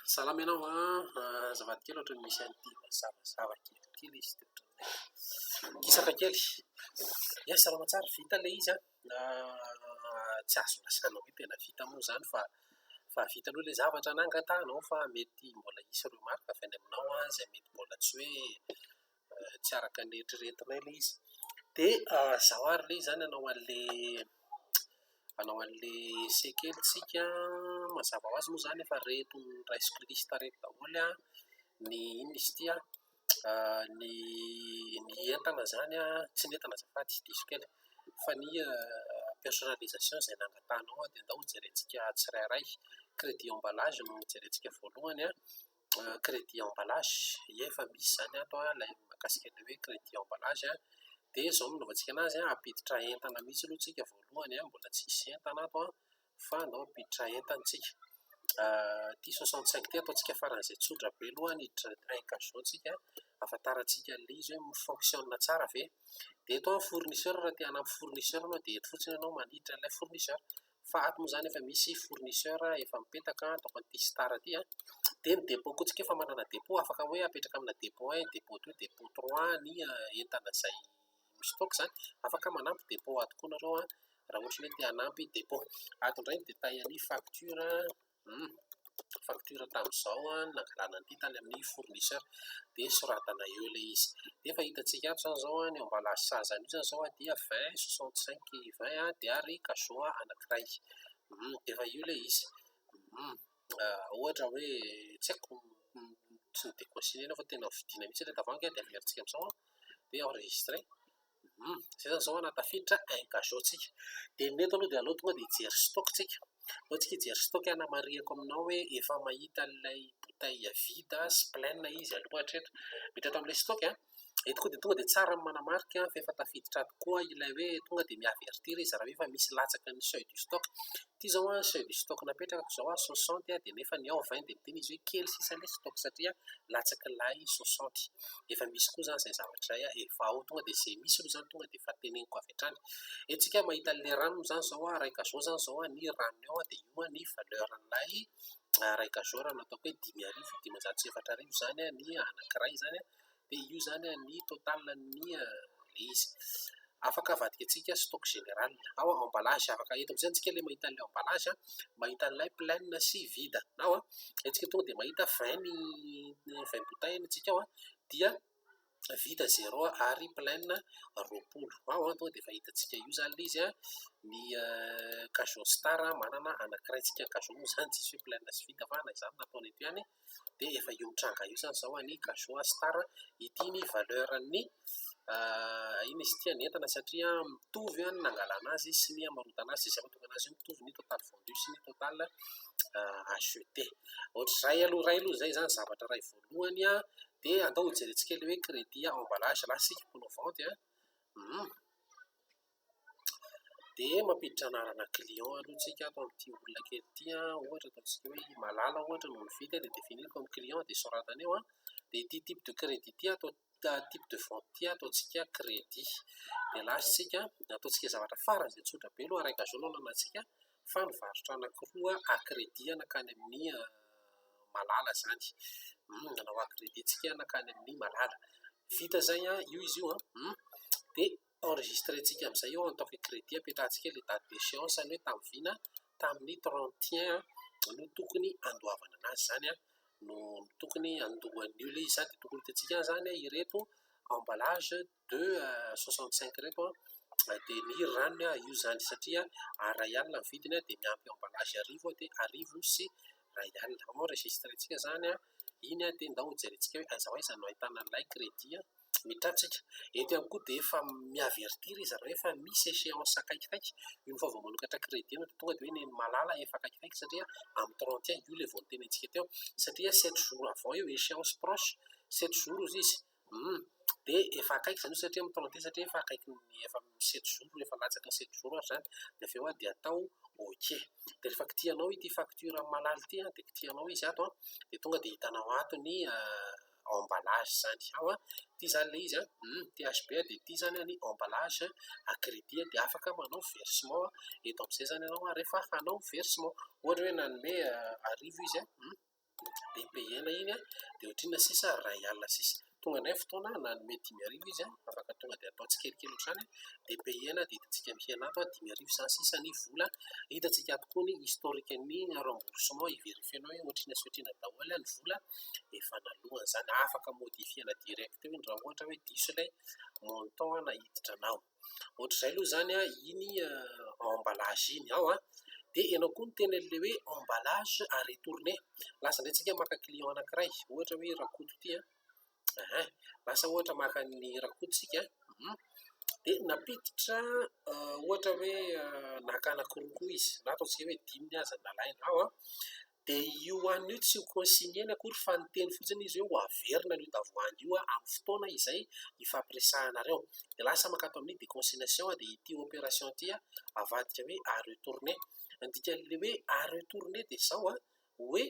Salama ianao an! Azafady kely ohatran'ny misy an'ity mazavazava kely ity ilay izy dia ohatran'ny kisaka kely. Ie, salama tsara, vita ilay izy an! Tsy azo lazaina hoe tena vita moa izany fa vita aloha ilay zavatra nangatahanao fa mety mbola hisy remarque avy any aminao an, izay mety mbola tsy hoe tsy araka ny eritreretinay ilay izy. Dia izaho ary ilay izy izany hanao an'ilay hanao an'ilay essai kely tsika. Mazava ho azy moa izany efa ireto noraisiko liste ireto daholo an, ny inona izy ity an, ny entana izany an, tsy ny entana azafady, diso kely, fa ny personnalisation izay nangatahanao an, dia andao hojerentsika tsirairay. Crédit emballage no jerentsika voalohany an, crédit emballage, ie efa misy izany ato an, ilay mahakasika an'ilay hoe crédit emballage an. Dia izao no nanaovantsika anazy an, hampiditra entana mihitsy aloha tsika voalohany an, mbola tsisy entana ato an, fa andao hampiditra entana tsika. Ity 65 ity ataontsika faran'izay tsotra be aloha ny hiditra un cajot tsika, ahafantarantsika an'ilay izy hoe mi-fonctionne tsara ve. Dia eto an, fournisseur, raha te hanampy fournisseur anao dia eto fotsiny ianao maniditra an'ilay fournisseur. Fa ato moa izany efa misy fournisseur efa mipetaka ataoko an'ity star ity an. Dia ny dépôt koa tsika efa manana dépôt, afaka hoe apetraka amina dépôt 1, dépôt 2, dépôt 3 ny entana izay mi-stock izany. Afaka manampy dépôt ato koa nareo an, raha ohatra hoe te hanampy dépôt. Ato indray ny détail ny facture, facture tamin'izao an, nangalana an'ity tany amin'ny fournisseur. Dia soratana eo ilay izy. Dia efa hitantsika ato izany izao an, ny emballage sahaza an'io izany izao an dia 20, 65, 20 an, dia ary cajot anankiray. Dia efa io ilay izy. Ohatra hoe tsy haiko, tsy ni-déconsigner fa tena novidiana mihitsy ilay tavoahangy dia averintsika amin'izao an, dia enregistrer. Izay izany izao an, nahatafiditra un cajot tsika. Dia ny eto aloha dia aleo tonga dia hijery stock tsika. Aleo tsika hijery stock hanamarihako aminao hoe efa mahita an'ilay bouteille vide sy pleine izy aloha hatreto. Miditra ato amin'ilay stock an, eto koa dia tonga dia tsara ny manamarika fa efa tafiditra ato koa ilay hoe tonga dia mi-avertir izy raha hoe efa misy latsaka ny seuil du stock. Ity izao an, seuil du stock napetraka izao an, 60 dia nefa ny ao 20 dia miteny izy hoe kely sisa ilay stock satria latsak'ilay 60. Efa misy koa izany izay zavatra izay efa ao, tonga dia izay misy aloha izany tonga dia efa teneniko avy hatrany. Eto tsika mahita an'ilay rano izany izao an, iray cajot izany izao an, ny ranony ao an, dia io ny valeur an'ilay iray cajot raha nataoko hoe 5500 504 izany an, ny anankiray izany an, dia io izany an, ny total ny ilay izy. Afaka avadika antsika stock général. Ao emballage, afaka eto amin'izay tsika ilay mahita an'ilay emballage an, mahita an'ilay pleine sy vide. Ao an, eto tsika tonga dia mahita 20 bouteille tsika ao an, dia vide 0 ary pleine 20. Ao an, tonga dia efa hitantsika io izany ilay izy an, ny cajot star manana anankiray tsika. Cajot moa izany tsisy hoe pleine sy vide fa na izany nataony eto ihany. Dia efa io mitranga io izany izao ny cajot star. Ity ny valeur ny iny izy ity ny entana satria mitovy ny nangalana azy sy ny hamarotana azy. Izay mahatonga anazy hoe mitovy ny total vendu sy ny total acheté. Ohatr'izay aloha, iray aloha izay izany zavatra iray voalohany an. Dia andao hojerentsika ilay hoe crédit emballage. Lasa isika mpanao vente an. Dia mampiditra anarana client aloha tsika ato amin'ity olona kely ity an. Ohatra ataontsika hoe Malala ohatra no nividy dia définir comme client dia soratana eo an. Dia ity type de crédit ity atao, type de vente ity ataontsika crédit. Dia lasa isika, ataontsika zavatra faran'izay tsotra be aloha, iray cajot no ananantsika fa nivarotra anankiroa à crédit nankany amin'ny Malala izany. Nanao à crédit tsika nankany amin'ny Malala. Vita izay an, io izy io an. Dia enregistré tsika amin'izay io en tant que crédit, apetrahantsika ilay date d'échéance ny hoe tamin'ny vina, tamin'ny 31 no tokony andoavana anazy izany an, no tokony andohan'io ilay izy izany. Dia tokony hitantsika izany ireto emballage de 65 ireto an, dia ny ranony io izany satria 1000 ny vidiny dia miampy emballage 100 dia 1100. Enregistré tsika izany an, iny an, dia ndao hojerentsika hoe aiza ho aiza no ahitana an'ilay crédit mitratsika. Eto ihany koa dia efa mi-avertir izy raha efa misy échéance akaikikaiky. Une fois vao manokatra crédit ianao dia tonga dia hoe neny Malala efa akaikikaiky satria amin'ny 31 io ilay vao nitenentsika teo. Satria 7 jours avant io, échéance proche, 7 jours izy. Dia efa akaiky izany io satria amin'ny 31, satria efa akaiky ny efa 7 jours, efa latsaka ny 7 jours ary izany. Dia avy eo dia atao ok. Dia rehefa kitihanao ity facture Malala ity an, dia kitihanao izy ato an, dia tonga dia hitanao ato ny emballage izany. Ao an, ity izany ilay izy an, THB dia ity izany ny emballage à crédit dia afaka manao versement eto amin'izay izany ianao rehefa hanao versement. Ohatra hoe nanome 1000 izy an. Dia payena iny an, dia ohatrinona sisa? 1000 sisa. Tonga indray ny fotoana nanome 5000 izy an, afaka tonga dia atao tsikelikely ohatr'izany an, dia payena dia hitantsika mihena ato an, 5000 izany sisa ny vola. Hitantsika ato koa ny historique-n'ny remboursement, hi-verifier-nao hoe ohatrinona sy ohatrinona daholo ny vola efa naloany izany. Afaka modifier-na direct eo iny raha ohatra hoe diso ilay montant nahiditra anao. Ohatr'izay aloha izany an, iny emballage iny ao an. Dia ianao koa niteny an'ilay hoe emballage à retourner. Lasa indray tsika maka client anankiray, ohatra hoe Rakoto ity an. Ahin, lasa ohatra maka ny Rakoto tsika, dia nampiditra ohatra hoe naka anankiroa koa izy, na ataontsika hoe dimy aza nalaina ao an. Dia io an'io tsy ho consigné-na akory fa niteny fotsiny izy hoe ho averina an'io tavoahangy io amin'ny fotoana izay ifampiresahanareo. Dia lasa mankato amin'ny déconsignation dia ity opération ity avadika hoe à retourner. Ny dikan'ilay hoe à retourner dia izao an, hoe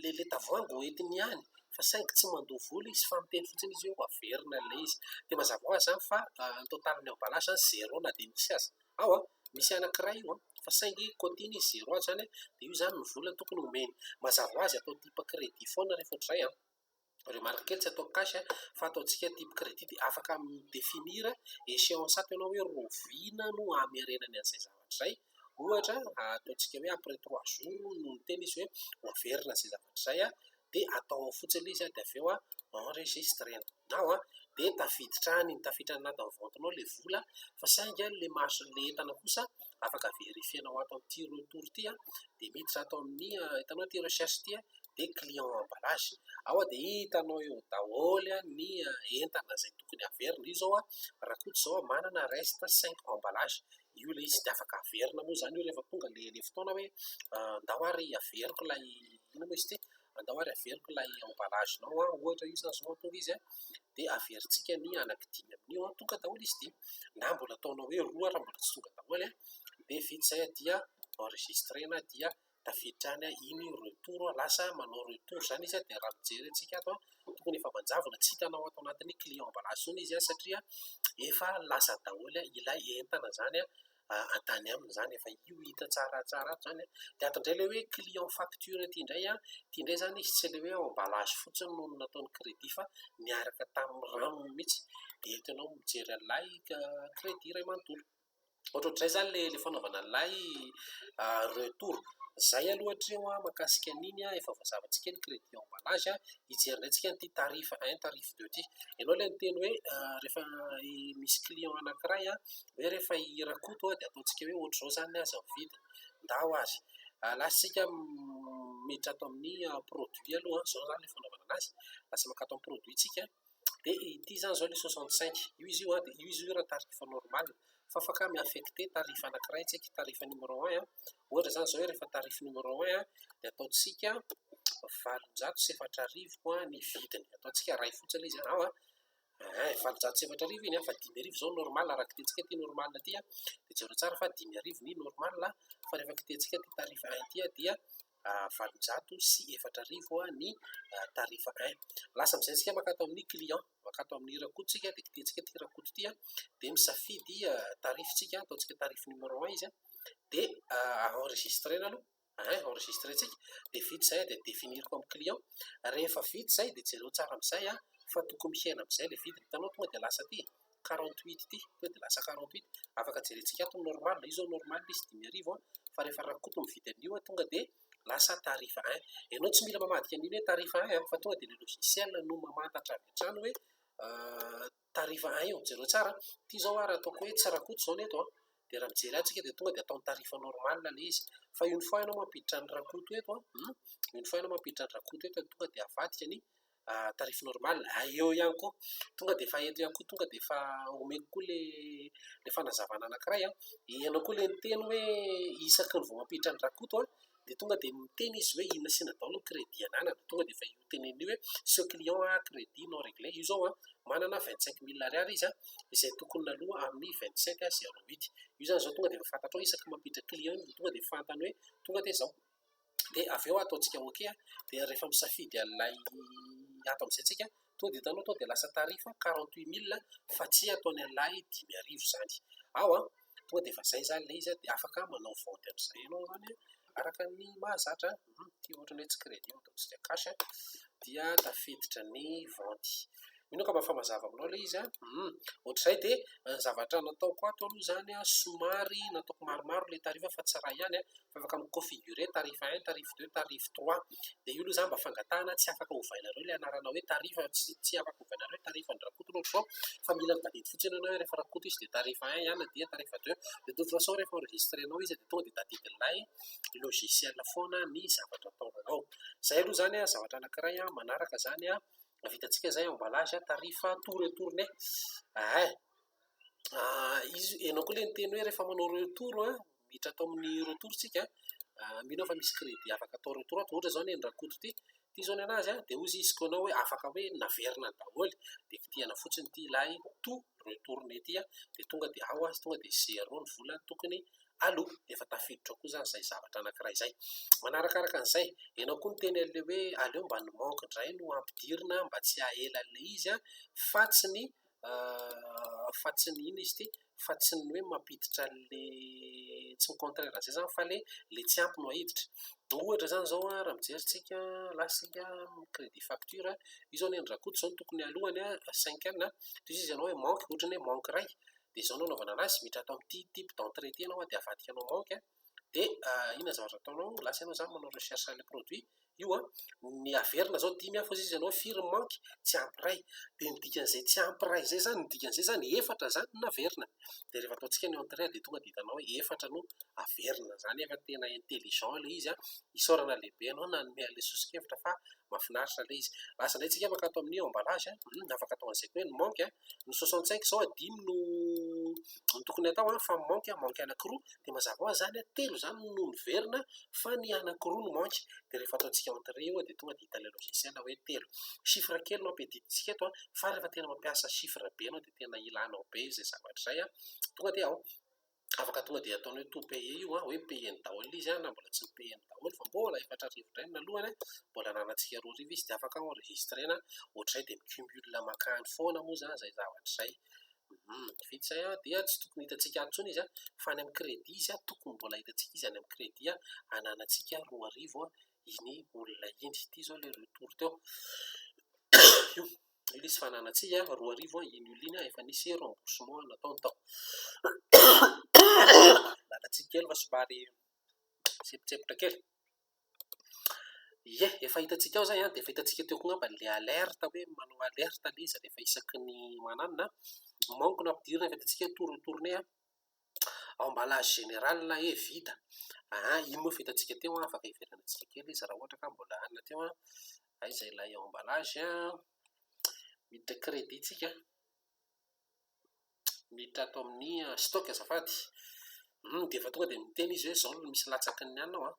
le tavoahangy hoentiny ihany fa saingy tsy mandoa vola izy fa miteny fotsiny izy hoe ho averina ilay izy. Dia mazava ho azy izany fa ny totalin'ny emballage izany zéro na dia misy aza. Ao an, misy anankiray io an, fa saingy cotine izy zéro azy izany, dia io izany ny vola tokony homeny. Mazava ho azy atao type crédit foana rehefa ohatr'izay an. Remarque kely, tsy atao cash fa ataontsika type crédit, dia afaka mi-définir échéance ato ianao hoe roviana no hamerenany an'izay zavatra izay. Ohatra ataontsika hoe après 3 jours no niteny izy hoe ho averina izay zavatra izay an, dia atao ao fotsiny ilay izy an, dia avy eo an enregistrena. Ao an, dia tafiditra any, tafiditra any anatin'ny vente-nao ilay vola, fa saingy ilay maso ilay entana kosa afaka vérifier-nao ato amin'ity retour ity an, dia miditra ato amin'ny hitanao ity recherche ity an, dia client emballage. Ao dia hitanao eo daholo ny entana izay tokony averina. Io izao an, Rakoto izao manana reste cinq emballage. Io ilay izy dia afaka averina moa izany io rehefa tonga ilay fotoana hoe andao ary averiko ilay, inona moa izy ity? Andao ary averiko ilay emballage-nao an, ohatra io izany izao tonga izy an, dia averintsika ny anankidimy amin'io an, tonga daholo izy dimy. Na mbola ataonao hoe roa raha mbola tsy tonga daholo an, dia vita izay dia enregistrena dia tafiditra any iny retour, lasa manao retour izany izy. Dia raha mijery antsika ato an, tokony efa manjavona, tsy hitanao ato anatin'ny client emballage intsony izy an, satria efa lasa daholo ilay entana izany an-tany aminy izany, efa io hita tsaratsara ato izany. Dia ato indray ilay hoe client facture ity indray an, ity indray izany izy tsy ilay hoe emballage fotsiny no nataony crédit fa niaraka tamin'ny ranony mihitsy. Dia eto ianao mijery an'ilay crédit iray manontolo. Ohatrohatr'izay izany ilay fanaovana an'ilay retour. Izay aloha hatreo mahakasika an'iny, efa voazavantsika ny crédit emballage. Hijery indray tsika an'ity tarif un, tarif deux ity. Ianao ilay niteny hoe rehefa misy client anankiray hoe rehefa i Rakoto dia ataontsika hoe ohatr'izao izany ny aza mividy. Ndao ary. Lasa isika miditra ato amin'ny produit aloha, izao izany ilay fanaovana anazy. Lasa mankato amin'ny produit tsika. Dia ity izany izao ilay 65. Io izy io an, dia io izy io raha tarif normal. Fa afaka mi-affecter tarif anankiray tsika, tarif numéro un an. Ohatra izany izao hoe rehefa tarif numéro un an, dia ataontsika 1800 ny vidiny. Ataontsika ray fotsiny izy ao an. 1800 iny an, fa 5000 izao normal raha kitentsika ity normal ity an. Dia jereo tsara fa 5000 ny normal, fa rehefa kitentsika ity tarif un ity dia 1804 ny tarif un. Lasa amin'izay isika mankato amin'ny client, mankato amin'ny Rakoto tsika, dia kitentsika ity Rakoto ity an, dia misafidy tarif tsika, ataontsika tarif numéro un izy an, dia enregistrena aloha. Enregistré tsika, dia vita izay, dia définir-ko amin'ny client. Rehefa vita izay dia jereo tsara amin'izay an, fa tokony mihena amin'izay ilay vidiny. Hitanao tonga dia lasa aty 48 ity, tonga dia lasa 48. Afaka jerentsika ato normal, io izao normal izy 5000 an, fa rehefa Rakoto mividy an'io tonga dia lasa tarif un. Ianao tsy mila mamadika an'iny hoe tarif un fa tonga dia ilay logiciel no mamantatra avy hatrany hoe tarif un io. Jereo tsara, ity izao raha ataoko hoe tsy Rakoto izao ny eto an, dia raha mijery azy tsika dia tonga dia ataony tarif normal ilay izy. Fa une fois ianao mampiditra ny Rakoto eto an, une fois ianao mampiditra ny Rakoto eto tonga dia avadika ny tarif normal. Eo ihany koa, tonga dia efa eto ihany koa, tonga dia efa omeko koa le fanazavana anankiray an. Ianao koa ilay niteny hoe isaky ny vao mampiditra ny Rakoto an, dia tonga dia miteny izy hoe inona sy inona daholo ny crédit ananana. Tonga dia efa io teneniny io hoe ce client a crédit non réglé. Io izao an, manana 25 000 ariary izy an, izay tokony naloa amin'ny 25 08. Io izany izao tonga dia efa fantatrao isaky mampiditra client io tonga dia fantany hoe tonga dia izao. Dia avy eo ataontsika ok, dia rehefa misafidy an'ilay ato amin'izay tsika, tonga dia hitanao tonga dia lasa tarif 48 000 fa tsy ataony an'ilay 5000 izany. Ao an, tonga dia efa izay izany ilay izy, dia afaka manao vente amin'izay ianao izany araka ny mahazatra. Ity ohatra ny hoe tsy crédit no ataontsika cash, dia tafiditra ny vente. Mino aho ka mba fa mazava aminao ilay izy. Ohatr'izay dia ny zavatra nataoko ato aloha izany, somary nataoko maromaro ilay tarif fa tsy iray ihany, fa afaka mi-configurer tarif 1, tarif 2, tarif 3. Dia io aloha izany mba fangatahana, tsy afaka ovainareo ilay anarana hoe tarif, tsy afaka ovainareo hoe tarif an-dRakoto ohatra izao, fa mila mitadidy fotsiny ianao hoe rehefa Rakoto izy dia tarif 1 ihany dia tarif 2. De toute façon rehefa enregistrenao izy dia tonga dia tadidin'ilay logiciel foana ny zavatra ataonao. Izay aloha izany zavatra anankiray manaraka izany vitantsika izay emballage, tarif, tout retourné. Izy ianao koa ilay niteny hoe rehefa manao retour, miditra ato amin'ny retour tsika, mino aho fa misy crédit afaka atao retour ato. Ohatra izao ny an'i Rakoto ity, ity izao ny anazy, dia hozy izy koa anao hoe afaka hoe naverina daholo, dia kitihana fotsiny ity ilay tout retourné ity, dia tonga dia ao tonga dia zéro ny vola tokony aloha, dia efa tafiditra ao koa izany izay zavatra anankiray izay. Manarakaraka an'izay, ianao koa niteny an'ilay hoe aleo mba ny manque indray no ampidirina mba tsy hahela an'ilay izy, fa tsy ny ino izy ity, fa tsy ny hoe mampiditra an'ilay tsy mi-contraire an'izay izany, fa le tsy ampy no ahiditra. Ohatra izany izao, raha mijery tsika, lasa isika crédit facture, io izao ny an'i Rakoto izao no tokony alohany 5 N, dia izy ianao hoe manque, ohatra ny hoe manque iray, dia izao no anaovana anazy, miditra ato amin'ity type d'entrée ity ianao, dia avadika anao manque, dia inona ny zavatra ataonao? Lasa ianao izany manao recherche an'ilay produit io, ny averina izao 5, fa izy ianao firy ny manque? Tsy ampy iray. Dia ny dikan'izay tsy ampy iray izay izany, ny dikan'izay izany efatra izany no naverina. Dia rehefa ataontsika ny entrée dia tonga dia hitanao hoe efatra no averina izany, efa tena intelligent ilay izy. Isaorana lehibe ianao nanome an'ilay soso-kevitra fa mahafinaritra ilay izy. Lasa indray tsika afaka atao amin'ny emballage, afaka atao an'izay koa hoe ny manque, ny 65 izao 5 no tokony atao, fa manque anankiroa, dia mazava ho azy izany telo izany no miverina fa ny anankiroa no manque. Dia rehefa ataontsika entrée io dia tonga dia hitan'ilay logiciel hoe telo. Chiffre kely no ampidintsika eto, fa rehefa tena mampiasa chiffre be ianao dia tena ilanao be izay zavatra izay, tonga dia ao. Afaka tonga dia ataony hoe tout payé io, hoe payé daholo izy, na mbola tsy payé daholo fa mbola 4000 indray no nalohany, mbola ananantsika 2000 izy, dia afaka enregistrena ohatr'izay, dia mi-cumule makany foana moa izany izay zavatra izay. Vita izay, dia tsy tokony hitantsika ato intsony izy, fa any amin'ny crédit izy, tokony mbola hitantsika izy any amin'ny crédit, ananantsika 2000 iny olona iny. Ity izao ilay retour teo. Io ilay izy fa ananantsika 2000 iny olona iny, efa nisy remboursement nataony tao. Lalantsika kely fa somary tsepotsepotra kely. Ie, efa hitantsika ao izay, dia efa hitantsika teo koa angamba ilay alerte, hoe manao alerte ilay izy rehefa isaky ny mananona. Manque no ampidirina, efa hitantsika tout retourné. Emballage général hoe vita. Iny moa efa hitantsika teo, afaka hiverenantsika kely izy raha ohatra ka mbola hanina teo. Aiza ilay emballage? Miditra crédit tsika. Miditra ato amin'ny stock azafady. Dia efa tonga dia miteny izy hoe izao no misy latsaky ny anao.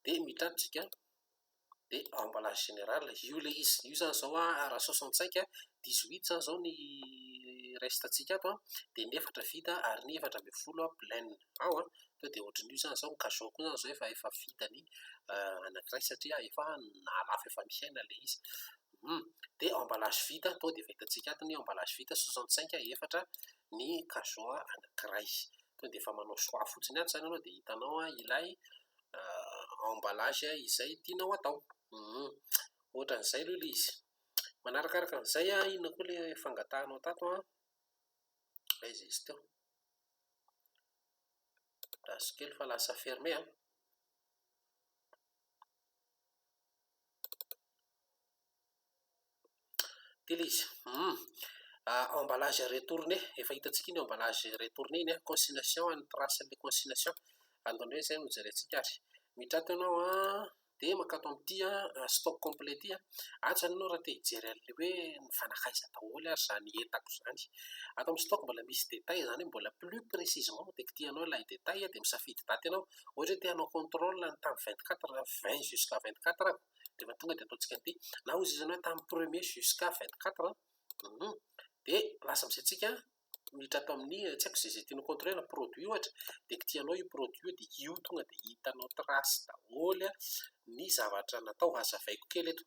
Dia miditra ato tsika. Dia emballage général, io ilay izy. Io izany izao raha 65, 18 izany izao ny reste antsika ato, dia ny efatra vita ary ny 14 plein ao. Tonga dia ohatran'io izany izao, ny cageot koa izany izao efa vita ny anankiray satria efa nahalafo efa mihaina ilay izy. Dia emballage vita, tonga dia efa hitantsika ato ny emballage vita 65, efatra ny cageot anankiray. Tonga dia efa manao choix fotsiny ato izany ianao dia hitanao ilay emballage izay tianao atao. Ohatran'izay aloha ilay izy. Manarakaraka an'izay, inona koa ilay fangatahanao tato? Aiza izy teo? Lasa kely fa lasa fermé. Ity ilay izy. Emballage retourné, efa hitantsika iny emballage retourné iny, consignation, ny trace an'ilay consignation. Andao indray izay no jerentsika ary. Miditra ato ianao, dia makato amin'ity stock complet ity. Ato izany ianao raha te hijery an'ilay hoe mifanakaiza daholo ary izany entako izany. Ato amin'ny stock mbola misy détail izany hoe mbola plus précisément, dia kitihanao ilay détail dia misafidy daty ianao. Ohatra hoe te hanao contrôle ny tamin'ny 24, 20 jusqu'à 24 ako, dia efa tonga dia ataontsika an'ity. Na hozy izy hoe tamin'ny premier jusqu'à 24. Dia lasa amin'izay tsika miditra ato amin'ny tsy haiko izay tianao contrôler, produit ohatra, dia kitihanao io produit io, dia io tonga dia hitanao trace daholo ny zavatra natao. Hazavaiko kely eto.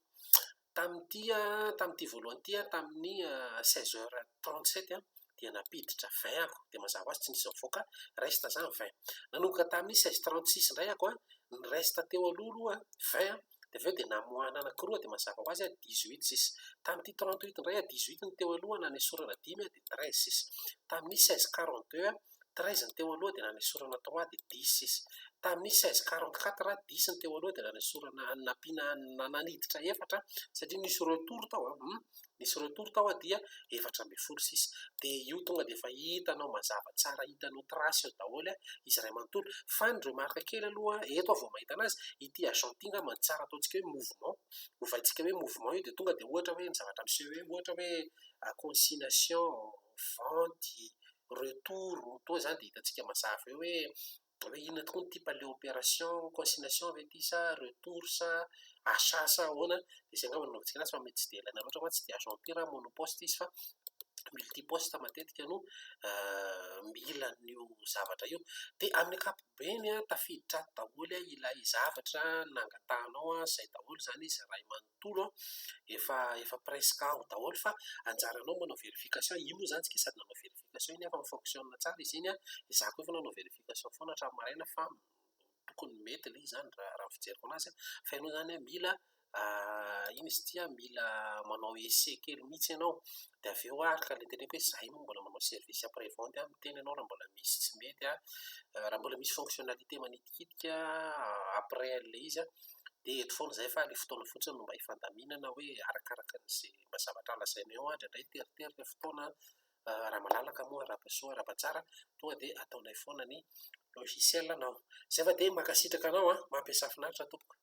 Tamin'ity voalohany ity, tamin'ny 16h37, dia nampiditra 20 ako, dia mazava ho azy tsy nisy nivoaka, reste izany 20. Nanomboka tamin'ny 16h36 indray ako, ny reste teo aloha aloha 20. Dia avy eo dia namoahana anankiroa, dia mazava ho azy 18 sisa. Tamin'ity 38 indray, 18 ny teo aloha, nanesorana dimy, dia 13 sisa. Tamin'ny 16 42, 13 ny teo aloha, dia nanesorana trois, dia 10 sisa. Tamin'ny 16 44, 10 ny teo aloha, dia nanesorana, nampiana, naniditra efatra satria nisy retour tao a, nisy retour tao a, dia 14 sisa. Dia io tonga dia efa hitanao mazava tsara, hitanao trace eo daholo a izy ray manontolo. Fa ny remarque kely aloha eto aho vao mahita anazy, ity agent ity angamba ny tsara ataontsika hoe mouvement, ovaintsika hoe mouvement io, dia tonga dia ohatra hoe ny zavatra miseho hoe ohatra hoe consignation, vente, retour toa izany, dia hitantsika mazava eo hoe inona tokoa ny type le opération, consignation ve ity sa retour sa achat sa ahoana. Dia izay angamba no anaovantsika anazy, fa mety tsy dia ilaina loatra mantsy, tsy dia agent ity raha monoposte izy fa multiposte matetika no mila an'io zavatra io. Dia amin'ny ankapobeny a, tafiditra ato daholo ilay zavatra nangatahanao a, izay daholo izany izy ray manontolo a, efa presque ao daholo, fa anjaranao manao vérification. Io moa izany tsika sady nanao vérification iny, efa mi-fonctionne tsara izy iny a. Izaho koa efa nanao vérification foana hatramin'ny maraina fa tokony mety ilay izy izany raha ny fijeriko anazy. Fa ianao izany a, mila ino izy ity a, mila manao essai kely mihitsy ianao. Dia avy eo araka ilay teneniko hoe izahay moa mbola manao service après vente a, miteny ianao raha mbola misy tsy mety a, raha mbola misy fonctionnalité manitikitika après an'ilay izy a, dia eto foana izay, fa ilay fotoana fotsiny no mba hifandaminana hoe arakaraka an'izay mba zavatra lazainao eo. Indraindray teritery ilay fotoana, raha malalaka moa, arahaba soa, arahaba tsara, tonga dia ataonay foana ny logiciel anao. Izay fa dia mankasitraka anao a, mampiasa finaritra tompoko.